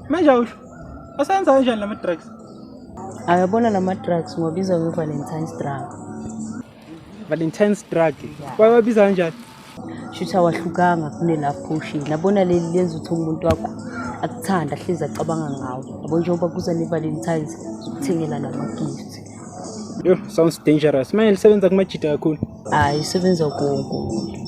Manje awusho. Asenza kanjani lama drugs? Ayabona lama drugs ngiwabiza nge-Valentine's drug. Valentine's drug. Wawabiza kanjani? Shuthi awahlukanga kune-love potion. Yabona leli lenza ukuthi umuntu wakho akuthanda ahlezi acabanga ngawe. Yabo njengoba kuza ne-Valentine's ukuthengela nama-gift. Yo, sounds dangerous. Manje lisebenza kumajita kakhulu. Hayi isebenza kuwonke umuntu.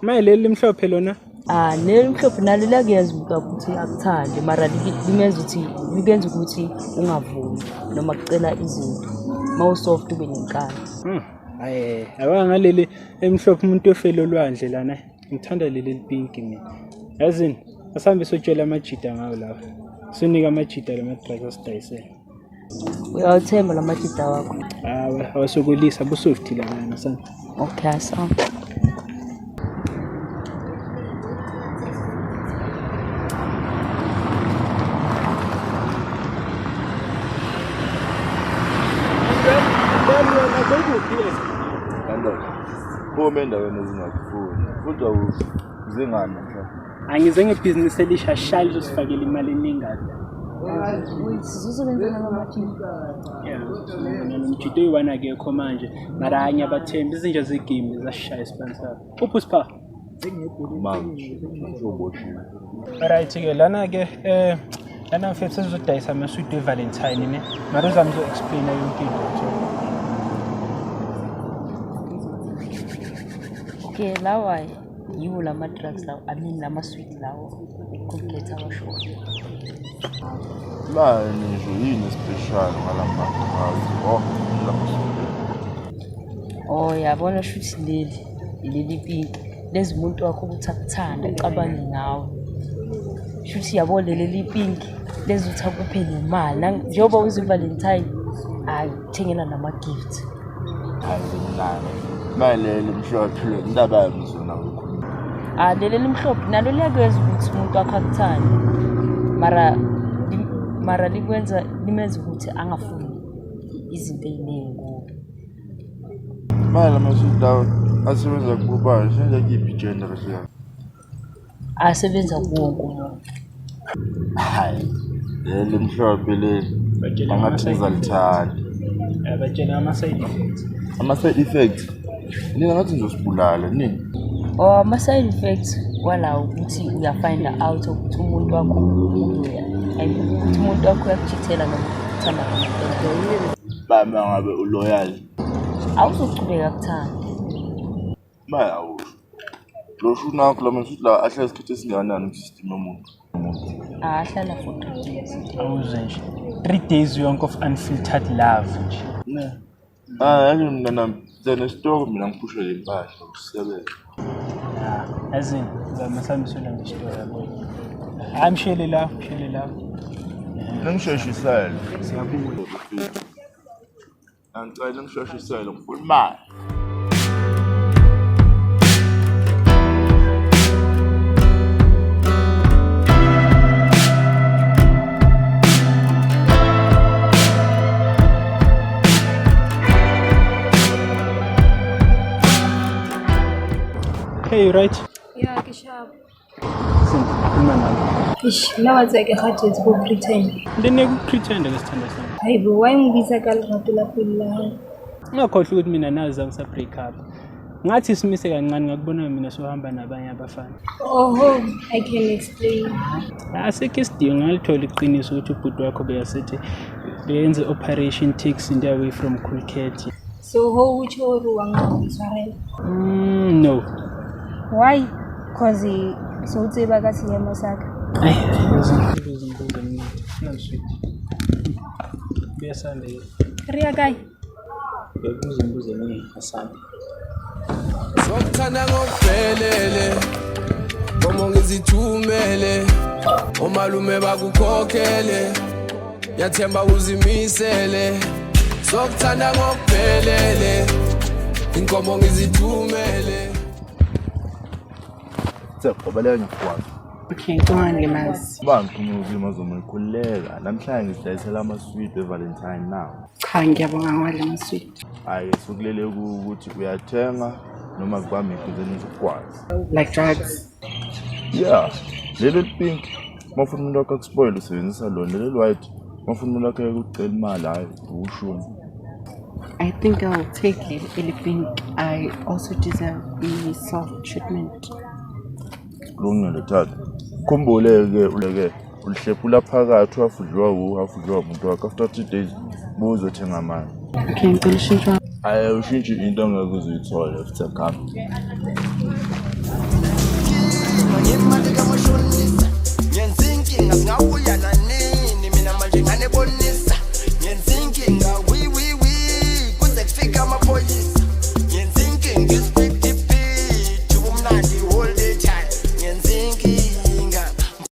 Manje leli limhlophe lona. Ah, leli mhlophe nalo liyakuyenza umuntu wakho ukuthi akuthande mara limenza ukuthi likuyenza ukuthi ungavumi noma kucela izinto. Uma usoft ube nenkani. Hayi, yabona ngaleli emhlophe umuntu ofele olwandle lana. Ngithanda leli elipinki mina. Yazini, asambe sotshela amajita ngawo lawa. Sinike amajita lama drugs asidayisele. Uyawathemba la majita wakho? Hayi, awasokolisa busoft lana sana. Okay, asambe. Kanti phuma endaweni ezingakufuni futhi awuze ngani namhlanje. Angize ngebhizinisi elisha sha lizosifakela imali eningi kabi. Wait, sizosebenza nalama-majita? Yeah, nomjito oyi-one akekho manje mara hhayi ngiyabathemba izinja zegame zashaya isibani sabo. Uphi usipha? Manje uboshiwe. Alright-ke lana-ke lana mfethu sesizodayisa amaswidi e-Valentine ne mara uzame uzo-explaina yonke into. Okay, lawa yiwo lama drugs lawo, I mean lama sweet lawo ukukhetha awashoyo. La ngisho yini special ngalama drugs? Oh, lama sweet. Oh, yabona shuthi leli leli pink lezi umuntu wakho ukuthi akuthande acabange ngawe. Shuthi yabo leli lipink lezi ukuthi akuphe nemali njengoba uze Valentine hayi uthengela nama gift. Hayi mnani. Manje leli mhlophe le indaba yami zona uyikhuluma. Ah, leli limhlophe nalo liyakwenza ukuthi umuntu wakho akuthande. Mara likwenza limenza ukuthi angafuni izinto ey'ningi kuwe. Manje lama sweet lawa asebenza kubani? Asebenza kuyiphi gender kahle kahle? Asebenza kuwo wonke umuntu. Hayi, leli mhlophe leli angathi ngizalithanda. Batshela ama-side effects. Ama-side effects nina ngathi nizosibulala nini? Oh, ama-side effects walawo ukuthi uya-find out ukuthi umuntu wakho uloya. I mean, ukuthi umuntu wakho uyakuchithela noma ukuthanda ngempela. Bama ngabe uloyal. Awuzochubeka kuthanda. Manje awusho. Lo shuni wakho lama sweet lawa ahlala isikhathi esingakanani kwisystem yomuntu? Ahlala for 3 days. Awuzwe nje. 3 days yonke of unfiltered love nje. Ne. Ah, yazi mina nami nesitoko mina ngiphushe le mpahla ukusebenza. Yeah, yazini, zama sambe solanda isitori yabo. Hayi mshele la, mshele la. Ningisheshisele. Siyabuya. Angicela ningisheshisele ngifuna imali. Hey, you right? Yeah, ke sharp. Listen, khuluma nami. Eish, nna wa tseba ke kgathetse ko pretend. Into pretend ke sithanda sami. Hayibo, why ngibitsa ka lerato la pelo la hao? Ungakhohlwa ukuthi mina nazi angisa break up. Ngathi simise kancane ngakubona mina sohamba nabanye abafana. Oho, I can explain. Asikho isidingo ngalithola iqiniso ukuthi ubhuti wakho beyasethi benze operation take Cindy away from Cool Cat. So ho utjho hore wa ntshwarela? No. Why? Cause so o tseba ka seemo sa ka. Ay, yazi ngibuza imibuzo eminingi. No sweet. Buya sambe. Re ya kae? Uyabuza imibuzo eminingi asambe. Sokuthanda ngokuphelele Nkomo ngizithumele Omalume bakukhokhele Yathemba uzimisele Sokuthanda ngokuphelele Inkomo ngizithumele Tshepo, baleka ngiyakwazi. Okay, ungangilimazi. Uba ngifuna ukulimaza umoya khululeka. Namhlanje ngizidayisela ama-sweet e-Valentine now. Cha, ngiyabonga ngiwadla ama-sweet. Hhayi sukulele ukuthi uyathenga noma kubambe inkunzi ngizokwazi. Like drugs. Yeah, leli pink. Uma ufuna umuntu wakho akuspoile usebenzisa lona leli white. Uma ufuna umuntu wakho ekucela imali hhayi ushuni. I think I'll take leli eli-pink. I also deserve i-soft treatment. Kulungile thatha. Khumbule-ke uleke ulihlephula phakathi uhafu udliwa wuwe uhafu udliwa umuntu wakho after 3 days buzothenga amanye. Okay, ngicela ushintshe. Hhayi ushintshi into ongeke uze uyithole futhi akuhambe. Ngemali kamashonisa ngenza inkinga, singabuya nanini mina manje nganibonisa.